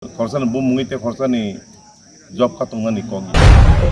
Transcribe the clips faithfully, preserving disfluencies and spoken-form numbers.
Khorsa ni bumungwi tei khorsa ni job kha tongnani kok.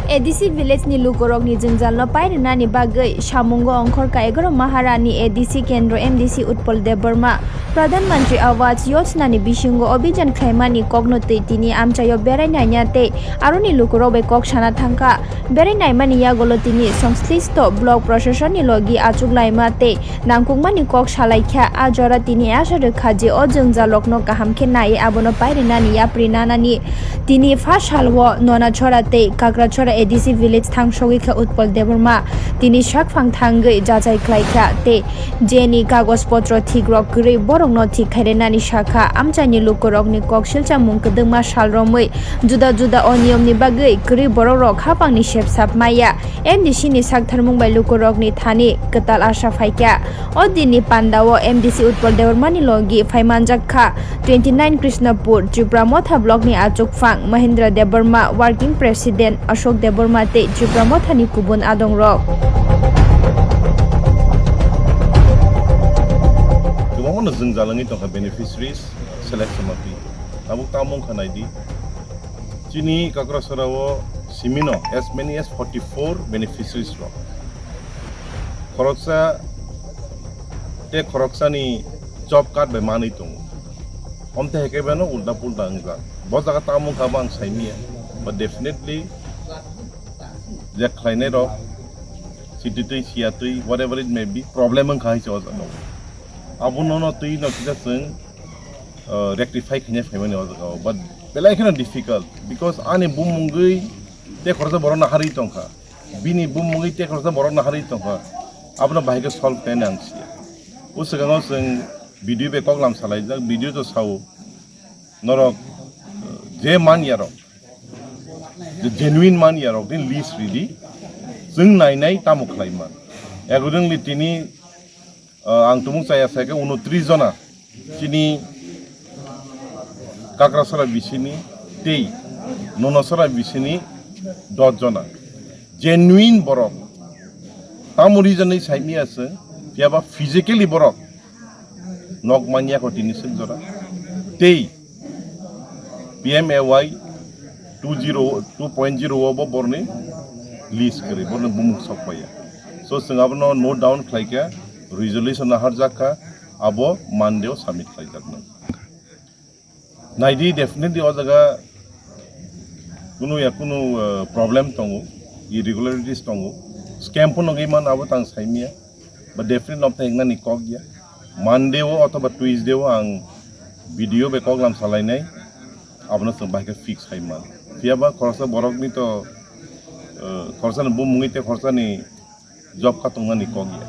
A D C village ni lukurokni jwngjalno pairinani bagwi samungo ongkhorka egaroh Maharani A D C kendro M D C Utpal Debbarma Pradhan Mantri Awas Yojna ni bisingo obhijan khlaimani kokno twi tini amchaio berai naina tei aroni lukurok bai kok sana thangkha. Berai naimani yagulo tini songslisto block proshasonni logi achuk laima tei nangkukmani kok salaikha. A jora tini asa rwkha je o jwngjalrokno kaham khe naiwi abono pairinani yapri nanani. Tini pha salwo Nonachora tei Kakrachora A D C village thangsogwi kha Utpal Debbarma. Tini sakphang thangwi jachai khlaikha tei jeni kagoj potro thikrok kwrwi borokno thik khairinani sakha. Amchaini lukurokni kok silchamung kwdwkma sal romwi juda juda oniyomni bagwi kwrwi borokrok hapangni sepsap maya. M D C ni saktharmung bai lukurokni thani kwtal asa phaikha. O dinni pandao M D C Utpal Debbarmani logi phaimanjak kha twenty nine Krishnapur Tipra Motha block ni achukphang Mahendra Debbarma, working president Ashok Debbarma tei Tipra Motha ni kubun adongrok. Kwbangma no jwngjalangwi tongkha beneficiaries selection mati. Tabuk tamo wngkha naidi. Chini Kakrasora o simino as many as forty four beneficiaries rok. Khoroksa tei khoroksani job card bai manwi tongo. Omte hai khe beno ulta pulta wngjak. Bo jaga tamo wngkha bo ang saimanya. But definitely je khlainai rok sititwi siyatwi whatever it may be problem wngkha hai se o jaga o. Abo nono twi no kisa chwng uh, rectify khaina phaimani o jaga o, but belai kheno difficult because ani bumungwi tei khoroksa borok naharwi tongkha, bini bumungwi tei khoroksa borok naharwi tongkha, abono bahai khe solve khaina ang siya. O swkango chwng B D O bai koklam salaijak, B D O to sao norok uh, je man yarok, je genuine man yarok ni list ridi, chwng nainai tamo khlai man. Accordingly tini Uh, ang tumung chaya sai khe unotris jona chini Kakrasora bisini tei Nonasora bisini dos jona genuine borok. Tamo reason ni saimanya se, phiyaba physically borok nok manya ko tini sik jora tei P M A Y two zero, two point zero o bo borni list kwrwi, borni bumung sok paiya. So, chwng abono note down khlai kha, resolution naharjak kha, abo Monday o submit khlaijaknai. Naidi, definitely o jaga kunu ya kunu, uh, problem tongo, irregularities tongo, scam phano wngwi mano abo tang saimanya. Ba definitely nok thai wngnani kok ya. Monday o othoba Tuesday o ang B D O bai koklam salainai, abono chwng bahai khe fix khai man. Phiyaba khoroksa borokni to, eh, khoroksani bumungwi tei khoroksani job kha tongnani kok ya.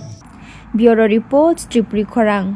Bureau Report, Tripuri Khorang.